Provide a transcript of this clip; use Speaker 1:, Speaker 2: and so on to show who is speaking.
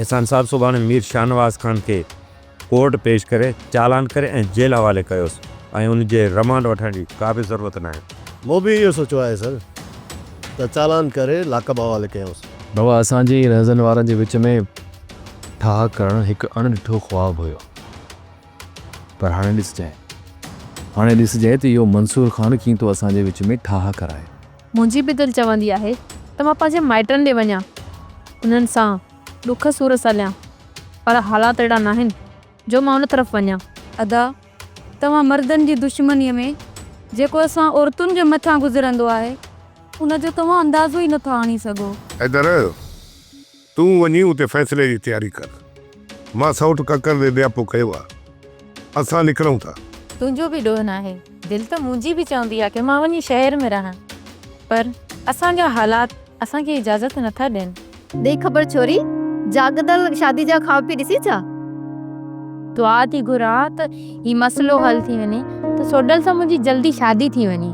Speaker 1: احسان صاحب سڀاڻي مير شاهنواز خان کي ڪورٽ پيش ڪري چالان ڪري ۽ جيل حوالي ڪيوس ۽ ان جي رمانڊ وٺڻ جي ڪا به ضرورت ناهي.
Speaker 2: مون به اهو سوچيو آهي سر ته چالان ڪري لاڪب حوالي ڪيونس.
Speaker 3: بابا اسان جي رهزن وارن جي وچ ۾ ٺاهه ڪرڻ هڪ اڻ ڏٺو خواب هيو پر هاڻي ڏسجانء هاڻي ڏسجانء ته اهو منصور خان ڪيئن ٿو اسان جي وچ ۾ ٺاهه ڪرائي.
Speaker 4: منهنجي به دل چوندي آهي ته مان پنهنجي مائٽن ڏي وڃان، انهن سان ڏک سور سليان، پر حالات اهڙا ناهن جو مان ان طرف وڃان.
Speaker 5: ادا، توهان مردن جي دشمنيء ۾ جيڪو اسان عورتن جي مٿان گذرندو آهي، ان جو توهان اندازو ئي نٿا آڻي سگهو.
Speaker 6: حيدر، تون وڃي اتي فيصلي جي تياري ڪر. مان سئوٽ ڪڪر ڏي نياپو ڪيو آ. اسان نڪرون ٿا.
Speaker 7: تنهنجو به ڏوهه ناهي. دل ته منهنجي به چوندي آ ڪه مان وڃي شهر ۾ رهان. پر اسان جا حالات اسان کي اجازت نٿا ڏين.
Speaker 8: ڏي خبر ڇوري، جاڳندل شادي جا خواب پئي ڏسين ڇا؟
Speaker 7: دعا ٿي گهران ته هي مسئلو حل ٿي وڃي ته سوڍل سان منهنجي جلدي شادي ٿي وڃي.